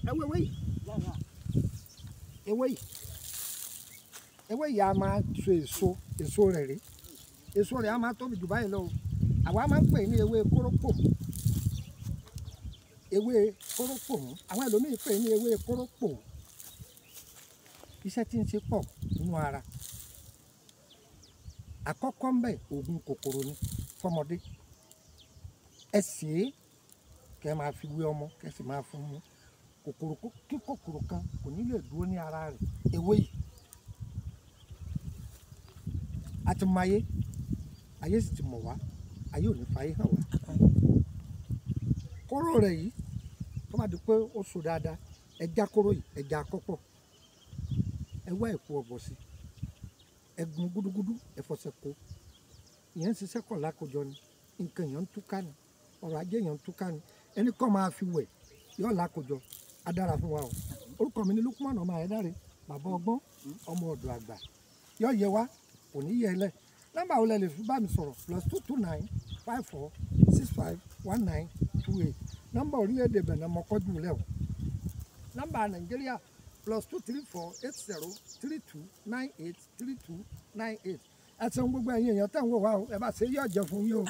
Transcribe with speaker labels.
Speaker 1: Ẹ wo ewé yìí, ewé yìí, ewé yìí a máa so èso, èso rẹ̀ rí, èso rẹ̀ a máa tóbi jù báyìí lọ o. Àwa máa ń pè ní ewé kórópò, ewé kórópò mú. Àwọn ẹlòmíì pè ní ewé kórópò. Iṣẹ́ tí ń ṣe pọ̀ nínú ara. Àkọ́kọ́ ń bẹ̀, oògùn kòkòrò ni fọmọdé. Ẹ sè é kẹ́ máa fi wé ọmọ, kẹ́ sì máa fún un. Kòkòrò kí kòkòrò kan kò ní lè dúró ní ara rẹ̀. Ewé yìí a ti mọ ayé, ayé sì ti mọ̀ wá, ayé ò ní fa ayé hàn wá. Kóró rẹ̀ yìí tó bá di pé ó so dáadáa, ẹ já kóró yìí, ẹ já kọ́pọ̀, ẹ wá ẹ̀kú ọ̀bọ̀ sí, ẹ gun gúdúgúdú, ẹ fọṣẹ kó. Ìyẹn ń ṣiṣẹ́ kọ̀ lákòjọ ni, nǹkan èèyàn ń túká ni, ọrọ̀ ajé èèyàn ń túká ni. Ẹni kọ́ máa fi wẹ̀ yóò lákòjọ. Á dára fún wa o. Orúkọ mi ni Lukman ọmọ Ayédáre, bàbá ọgbọ́n, ọmọ ọ̀dọ̀ àgbà. Yóò yẹ wá, kò ní yẹ ẹ lẹ̀. Nọ́mbà wo lẹ lè fi bá mi sọ̀rọ̀? +229 54 65 19 28. Nọ́mbà orílẹ̀-èdè Benin mọ kọ́jú lẹ̀ o. Nọ́mbà Nàìjíríà +234 80 32 98 32 98. Ẹ ṣeun gbogbo ẹ̀yin èèyàn tẹ̀ ń wò wá o. Ẹ bá ṣe yóò jẹ fún yín o.